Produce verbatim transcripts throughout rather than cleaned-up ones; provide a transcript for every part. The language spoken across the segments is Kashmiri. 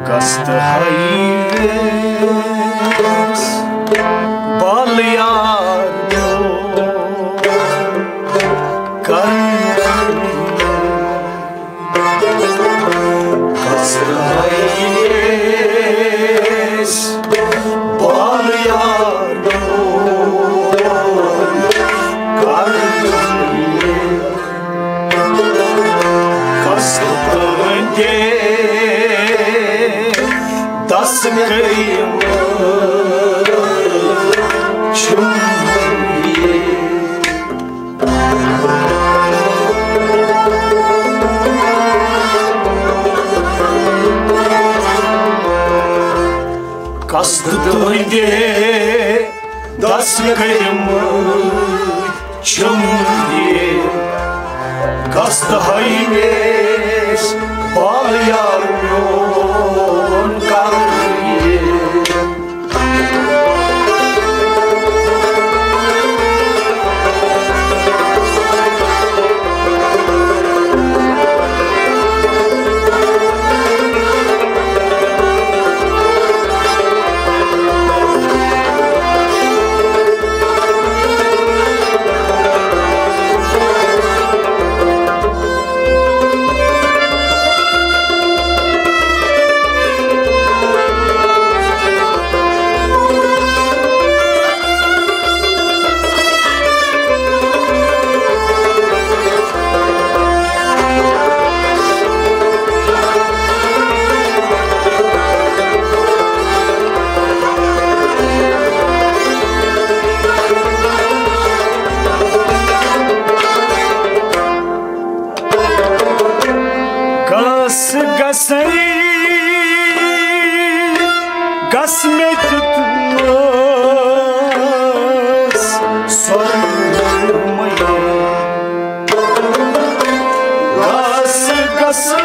قصد ہائی ویس بال یار میون کرن۔ قصد ہائی ویس بال یار میون کرن۔ قصد تُہنٛدِ دستہٕ کٔرۍ مٕتۍ چھُم یہِ۔ قصد تُہنٛدِ دستہٕ کٔرۍ مٕتۍ چھِم یہِ۔ قصد ہائی ویس بال یار میون کرن یہِ۔ گس گسے گس مےٚ دیُتمَس سۄرمَے۔ گس گسے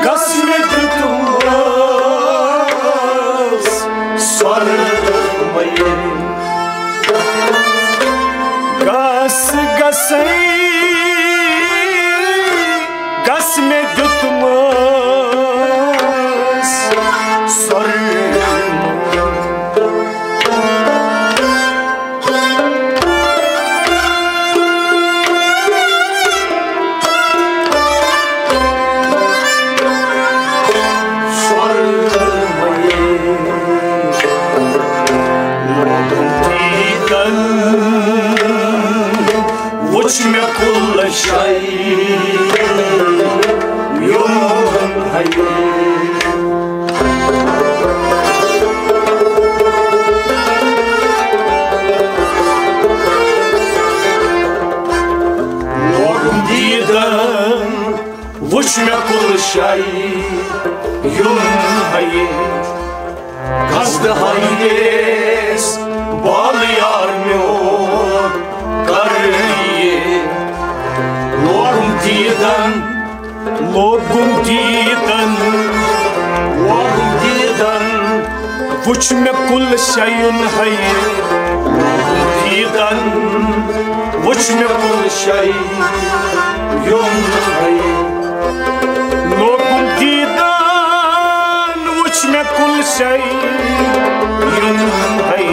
گس مےٚ دیُتمَس سۄرمَے۔ گس گسے گس مےٚ دیُتمَس سۄرمَے۔ وٕچھ مےٚ کُل شے یُن ہے۔ لوگُم دیٖدن، وٕچھ مےٚ کُل شے یُن ہے۔ قصد ہائی ویس بال یار میون کرن یہِ۔ لوگُم دیٖدن، لوگُم دیٖدن، لوگُم دیٖدن، وٕچھ مےٚ کُل شے یُن ہے۔ لوگُم دیٖدن، وٕچھ مےٚ کُل شے یُن ہے۔ لوگُم دیٖدن، وٕچھ مےٚ کُل شے یُن ہے۔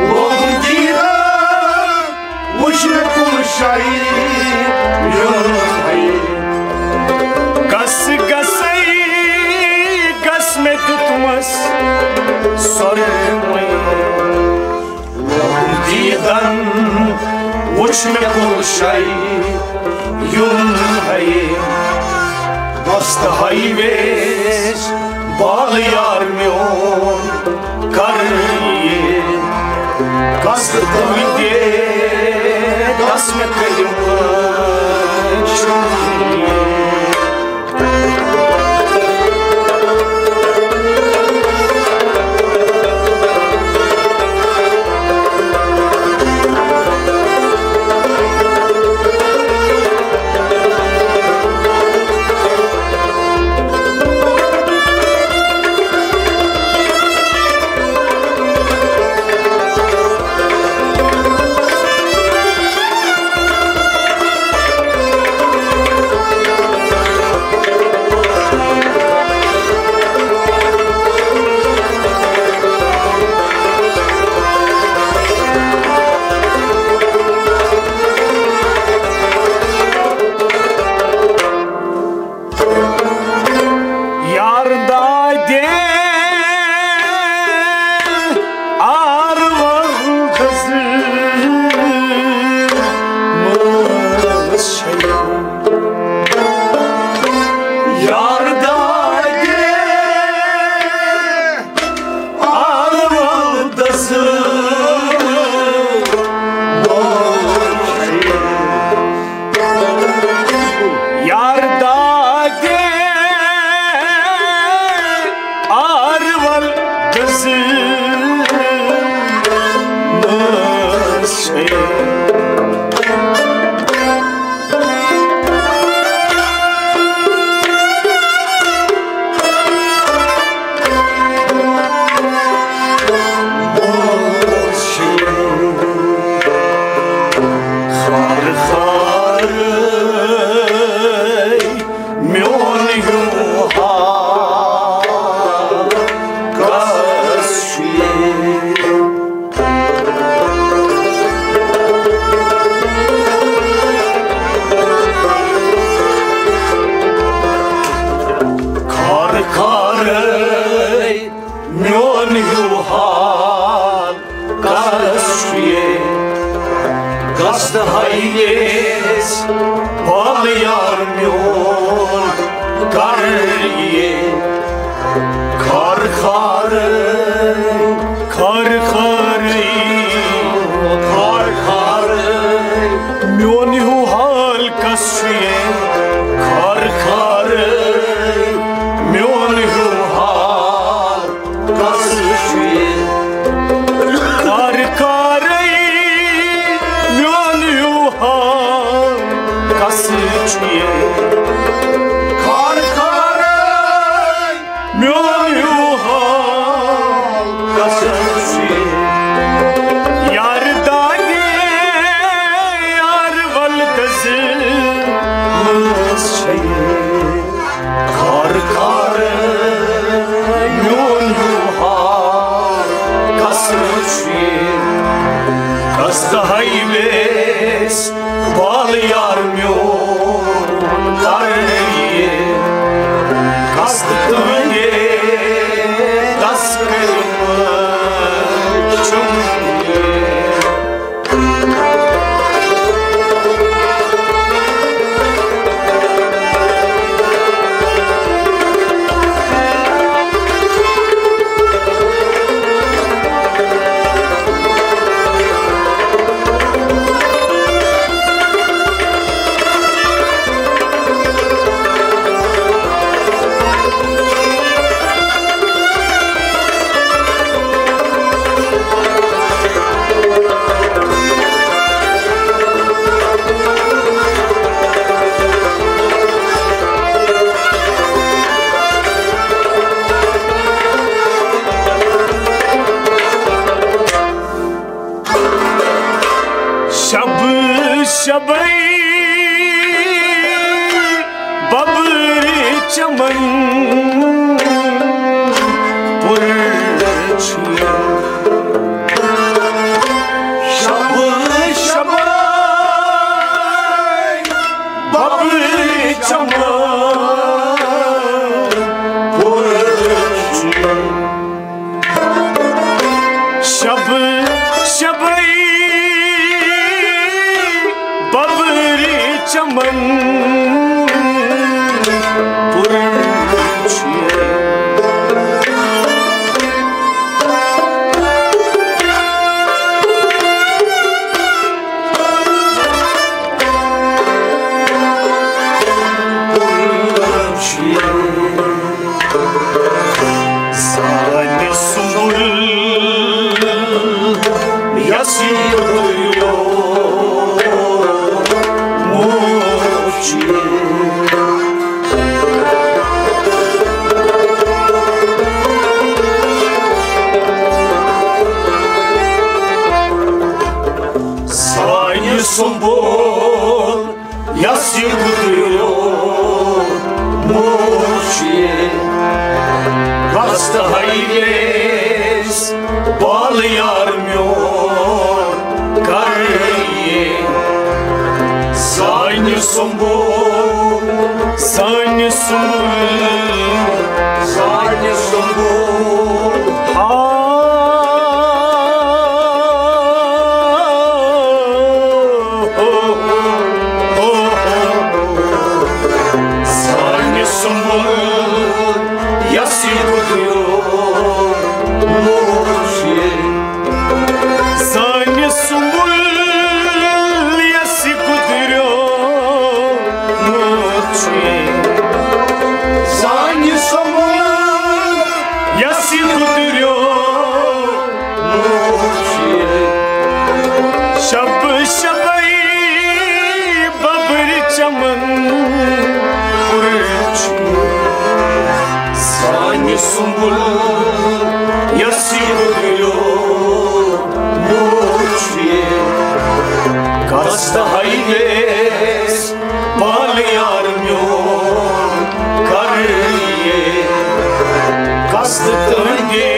لوگُم دیٖدن، وٕچھ مےٚ کُل شے یُن ہے۔ گس گسے گس مےٚ دیُتمَس سۄرمَے۔ دیٖدن، وٕچھ مےٚ کُل شے یُن ہے۔ قصد ہائی ویس بال یار میون کرن یہِ۔ قصد تُہنٛدِ دستہٕ مےٚ کٔرۍ مٕتۍ چھِم یہِ۔ تہٕ ہاے ویس بال یار میون کر یہِ خار خارے، خار خارے، خار خارے۔ میون ہیوٗ حال کس چھُ یہِ خار خارے، میون ہیوٗ حال کس چھُ یہِ خار خارے، میون ہیوٗ حال کس چھُ یہِ خار خارے، میون ہیوٗ حال کس چھُ یہِ یار دادے، یار ولدس منٛز چھُ یہِ خار خارے، میون ہیوٗ حال کس چھُ یہِ؟ کس تہٕ ہاے ویس بال یار میون کر یہِ؟ کس تہٕ تُہنٛدے دس کٔرمٕتۍ چھُم یہِ۔ شب شبے ببر چمن پر چھُ۔ شب شبے ببر چمن پر چھُ۔ شب شبے ببر چمن پر چھُ۔ زانہِ سُمبل یس یہِ موج چھِ۔ زانہِ سُمبل یس یہِ گُزریو موج چھِ، بس تہٕ ہاے ویس بال یار میون کر یہِ۔ زانہِ سُمبل، زانہِ سُمبل، زانہِ سُمبل۔ آ۔ زانہِ سُمبل یس یہِ گُزریو موج چھِ۔ زانہِ سُمبل یس یہِ گُزریو موج چھِ۔ زانہِ سُمبل یس یہِ گُزریو شب شبے ببر چمن پر چھُ۔ زانہِ سُمبل یس یہِ گُزریو موج چھِ۔ کس تہٕ ہاے ویس بال یار میون کر یہِ۔ کس تہٕ تُہنٛدے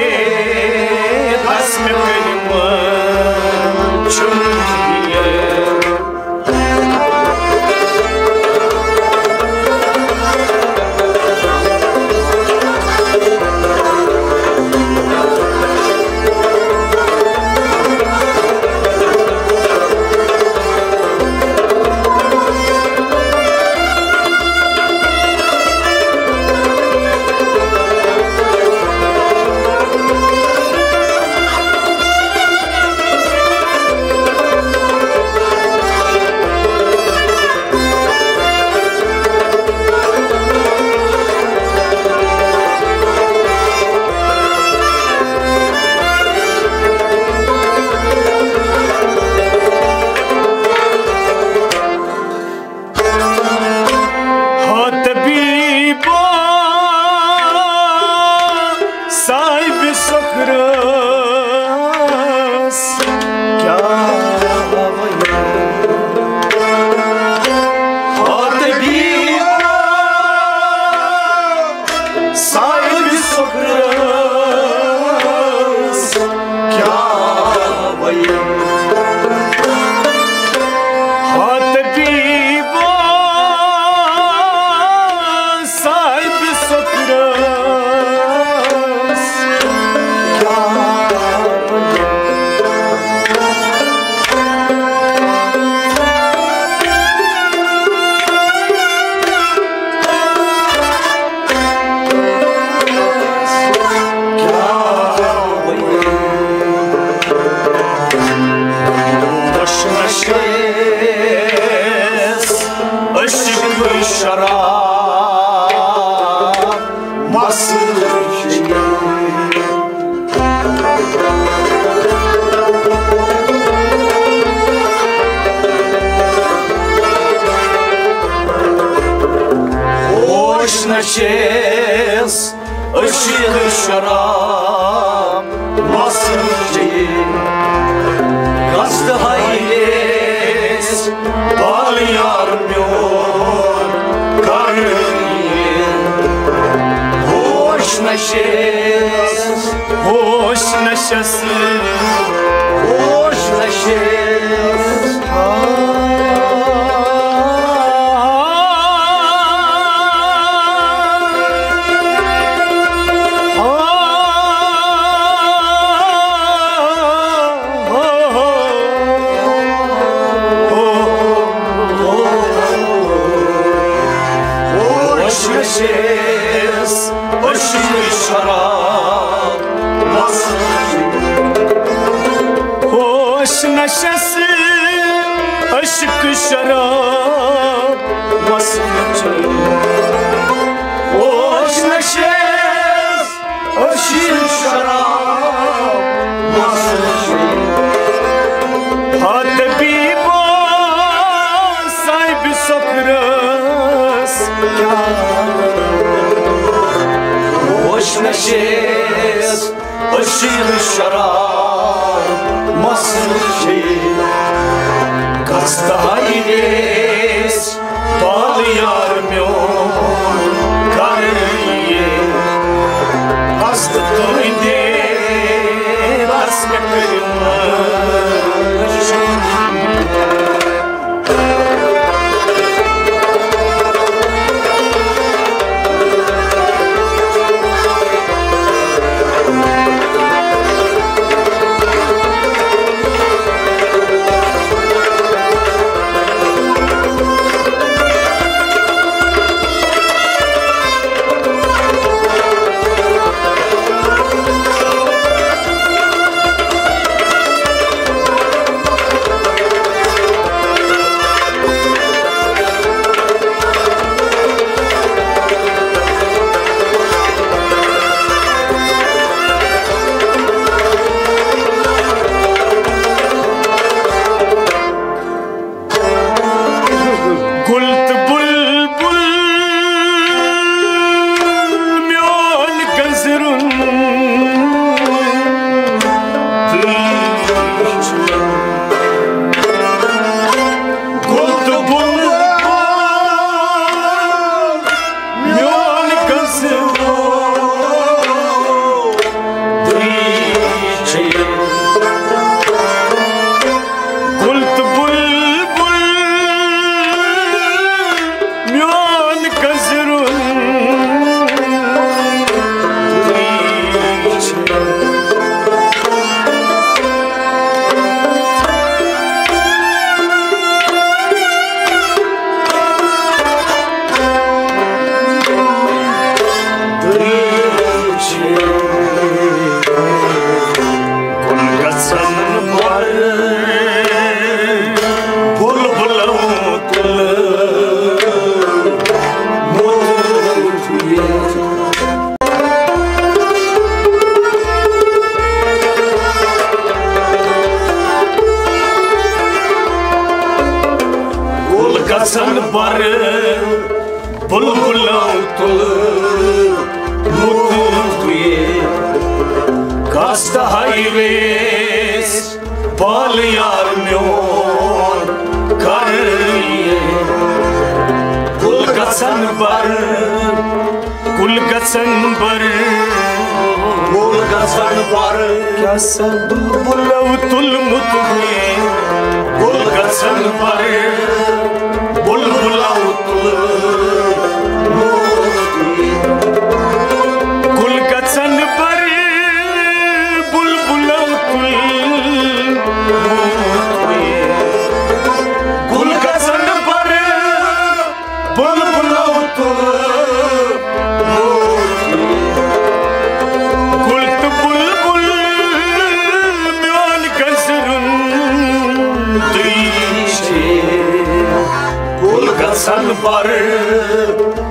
شراب مسلہٕ چیٚیِن۔ ہوش نشس عشق شراب مسجد، قصد حیث بال یار میون کریں۔ ہوش نشس، ہوش نشس، ہوش نشس۔ ہوش نشس عشق شراب مسجد۔ ہوش نشس عشق شراب مسجد۔ ہوش نشس عشق شراب مسجد۔ ہا طبیبا صاحب سکرس کیا ہوش نشس عشق شراب مسجد۔ قصد حیث بال یار میون کریں۔ قصد تُہنٛدِ دس مےٚ کٔرِو۔ گُل تہٕ بُلبُل میون گنٛزرُن۔ گُل تہٕ بُلبُل میون گنٛزرُن۔ گُل تہٕ بُلبُل میون گنٛزرُن۔ گُل گژھن بر بُلبُلو تُل موتیہ۔ گُل گژھن بر بُلبُلو تُل موتیہ۔ قصد حیث بال یار میون کریں۔ گُل گژھن بر، گُل گژھن بر، گُل گژھن بر۔ کیٛاہ سا بُلبُلو تُلمُت گُل گژھن بر، بُلبُلو تُلمُت۔ گُل گژھن بر، بُلبُلو تُلمُت۔ گُل گژھن بر، بُلبُلو تُلمُت۔ گُل تہٕ بُلبُل میون گنٛزرُن تُہۍ چھِو۔ گُل گژھن بر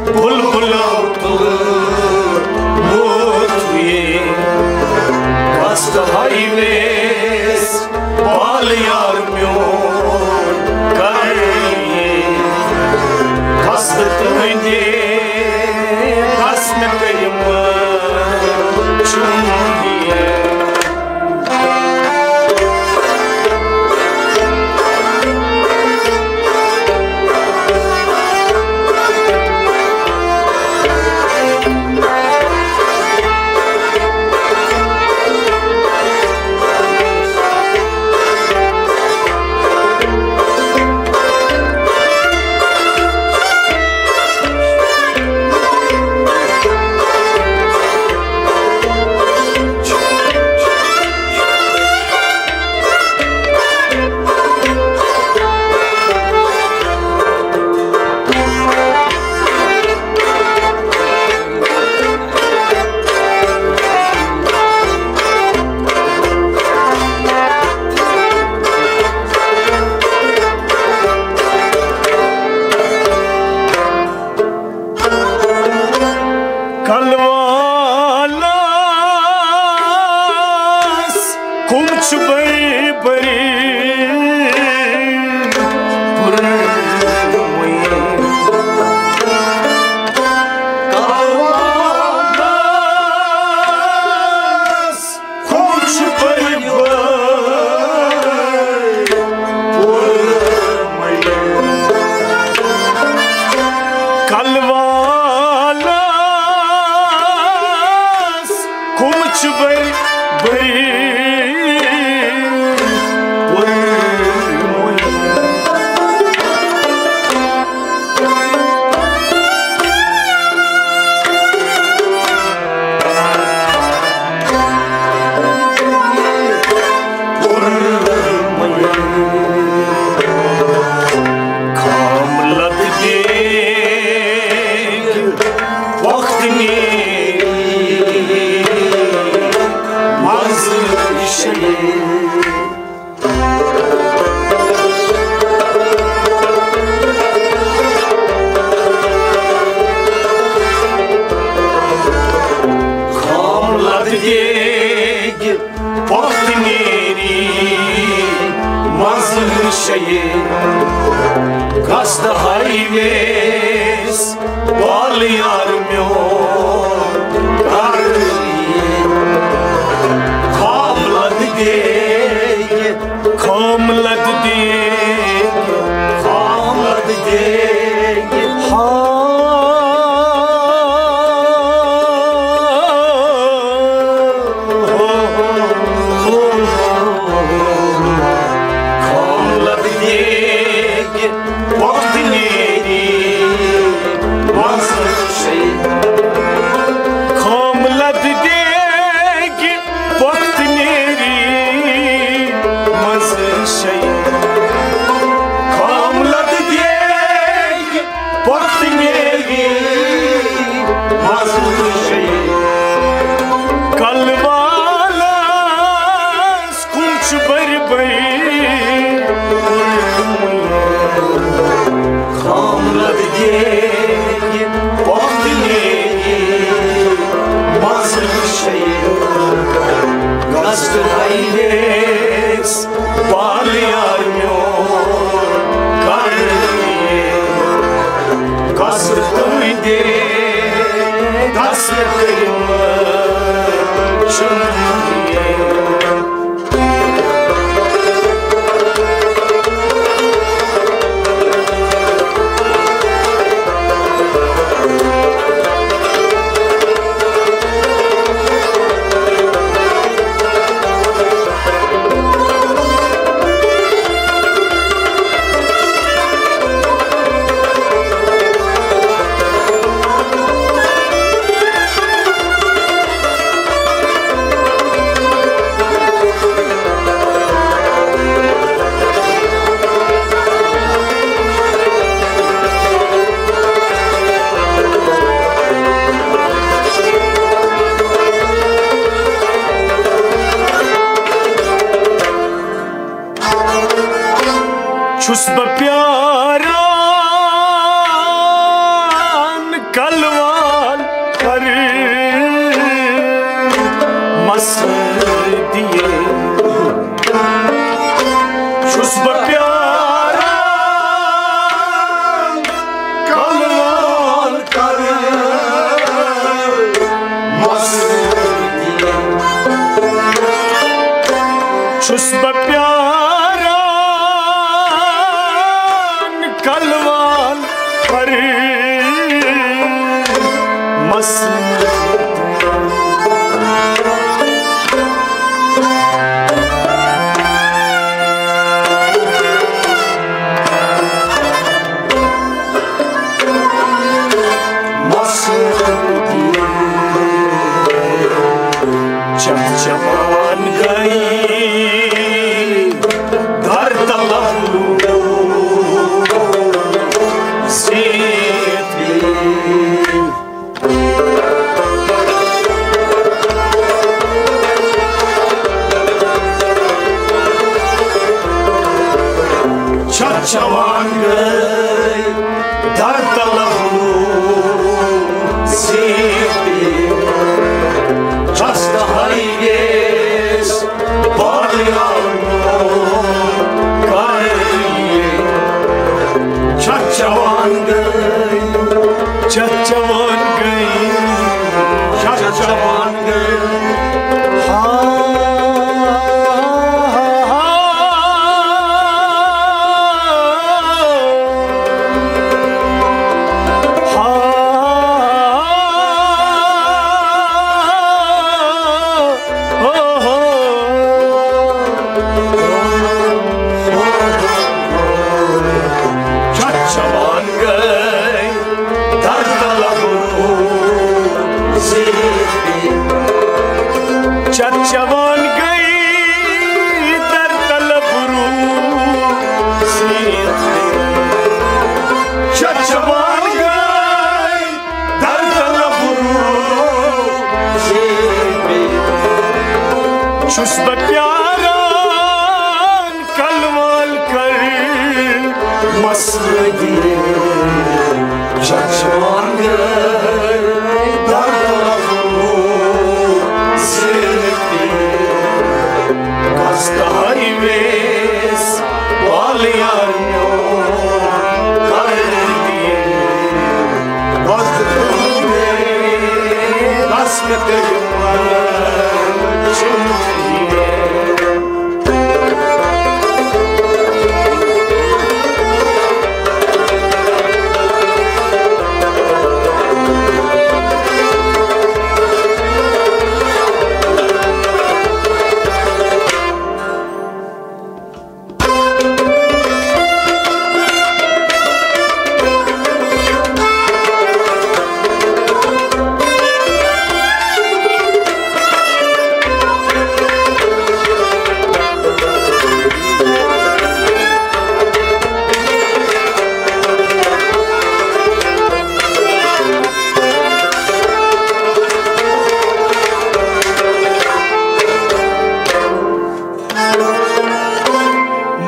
بلبلو تُلمُت یہِ۔ کس تہٕ ہاے ویس بال یار میون کر یہِ۔ کس تہٕ تُہندِ کس مےٚ کٔرِم چُم یہِ۔ کلوالس کم چھ بٔرۍ بٔرۍ پُرمٕتۍ۔ کلوالس کم چھ بٔرۍ بٔرۍ پُرمٕتۍ۔ کلوالس کم چھ بٔرۍ بٔرۍ پُرمٕتۍ۔ خام لد دیگ وقت نیری منزل شیری۔ خام لد دیگ پۄپھ نیری منزل شیے۔ گژھ تہٕ ہاے ویس بال یار میون کر۔ خام لد دیگ، خام لد دیگ، خام لد دیگ۔ ہا خام لد دیگ پۄپھ نیری منزل شیے۔ خام لد دیگ پۄپھ نیری منزل شیے۔ خام لد دیگ پۄپھ نیری منزل شیے۔ کلوالس کم چھ بٔرۍ بٔرۍ خام لد دیگ پۄپھ نیری منزل شیے۔ گژھ تہٕ ہاے ویس بال یار میون کر۔ گژھ تہٕ تُہندِ دس مےٚ کٔرِم چُم یہِ۔ چھُس بہٕ پیاران چھُس بہٕ پیاران کلوال پر مسلہٕ۔ مسلہٕ چہچاوان گٔے در تلہٕ زیٖٹھ۔ چہچاوان گٔے در تلہٕ زیٖٹھ۔ Just the highways پالیارمو کریے۔ چہچاوان گٔے، چہچاوان گٔے، چہچاوان گٔے۔ ہا، ہا، ہا، ہا۔ چہچاوان گٔے در تلہٕ زیٖٹھ۔ چہچاوان گٔے در تلہٕ زیٖٹھ۔ چہچاوان گٔے در تلہٕ زیٖٹھ۔ چھُس بہٕ پیاران کلوال کر مسلہٕ۔ چہچاوان گٔے در تلہٕ زیٖٹھ۔ گژھ تہٕ ہائی ویز پالیارمو کریے۔ بس تُہنٛدے دستہٕ تہٕ یِمن چھُم یہِ۔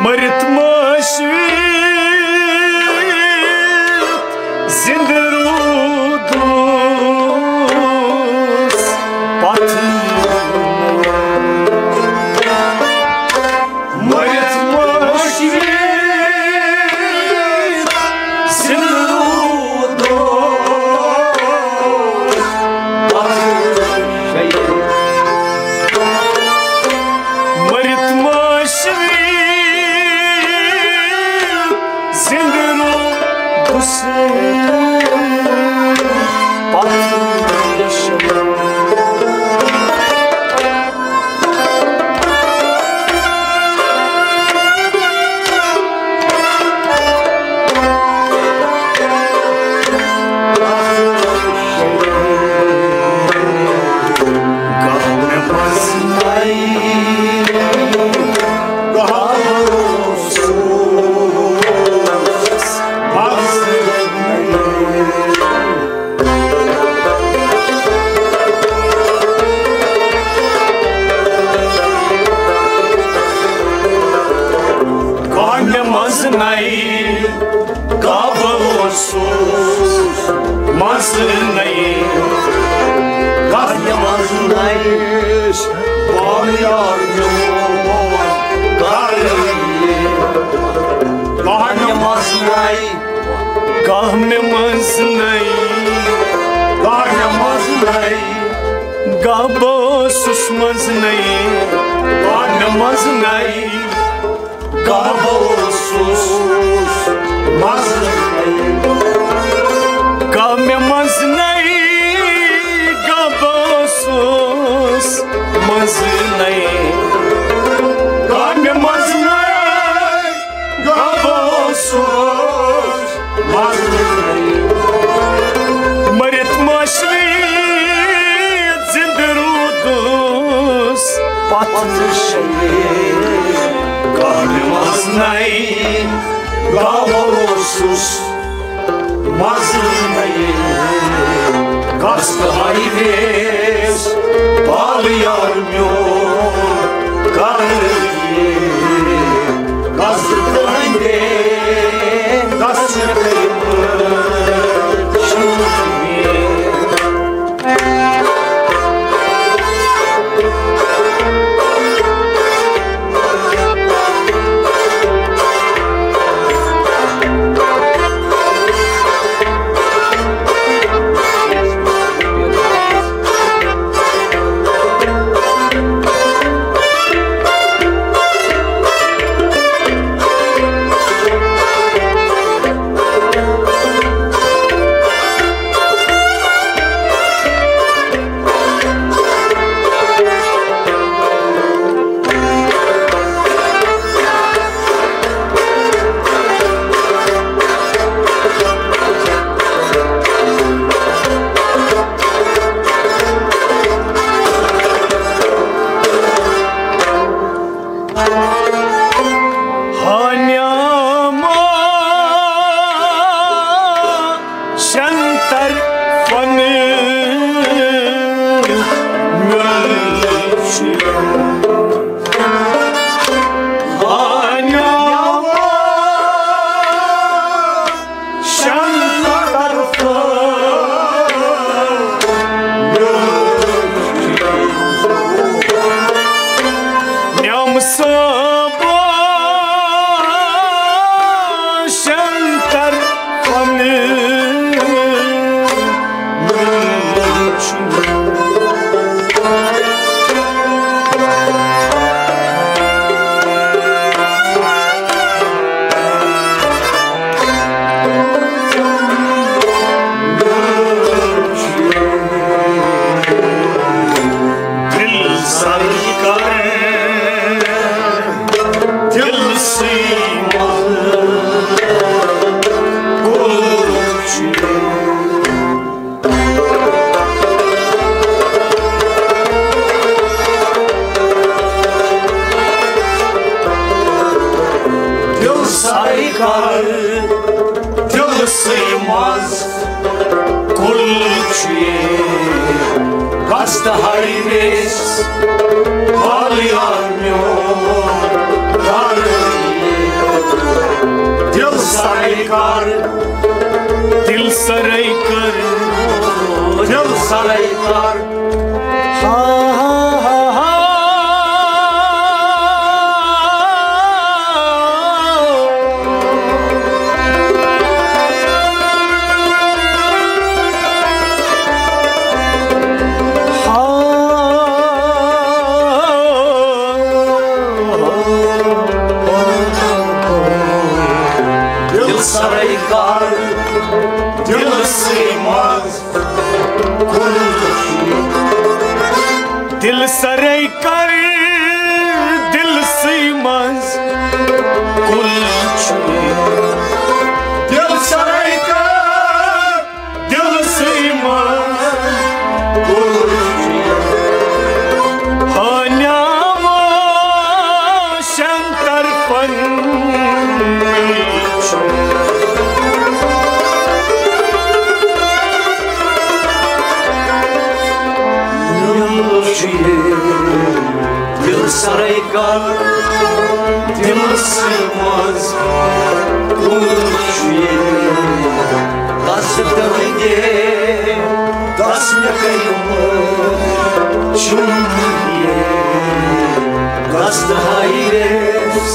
مٔرِتھ مٔشرِتھ زِنٛدٕ روٗدُس پتھ۔ مٔرِتھ مٔشرِتھ زِنٛدٕ روٗدُس پتھ۔ مٔرِتھ مٔشرِتھ زِنٛدٕ روٗدُس پتھ۔ کانہِ منٛز نَے گابہٕ اوسُس منٛز نَے، کانہِ منٛز نَے بانیار میون کانہِ منٛز نَے۔ گاہ مےٚ منٛز نَے، گاہ مےٚ منٛز نَے، گاہ بہٕ اوسُس منٛز نَے، گاہ مےٚ منٛز نَے غم اوسُس منٛز نَے، غمہِ منٛز نَے غم اوسُس منٛز نَے، غمہِ منٛز نَے غم اوسُس منٛز نَے۔ مٔرِتھ مٔشرٲوِتھ زِندٕ روٗدُس پتہٕ شہید۔ غمہِ منٛز نَے غم اوسُس منٛز نَے، قصد ہائی ویز پال یار میون کر۔ قصد تہنٛدے گژھنہٕ کٔرِتھ شُکریہ۔ ہانیاما شنتر فن میلچ۔ ہانیاما شنتر فن میلچ۔ نعم صٲبا شنتر پنٕنۍ۔ دل سرکار دل سٕے منٛز کُل چھُ۔ دل سرکار دل سٕے منٛز کُل چھُ یہِ۔ قصد ہائی ویز پال یار میون کر۔ دل سرکار دل سرکار دل سرکار۔ ہا، ہا، ہا، ہا۔ دل سرکار دل سٕے منٛز کُل چھُ۔ دل سرکار دل سٕے منٛز کُل چھُ۔ دل سرکار دل سٕے منٛز کُل چھُ۔ ہانیاما شنتر پنٕنۍ۔ دل سرکار دل سٕے منٛز کُل چھُ۔ قصد تہنٛدے گژھِ مےٚ کٔرِتھ شُکریہ۔ قصد ہائی ویز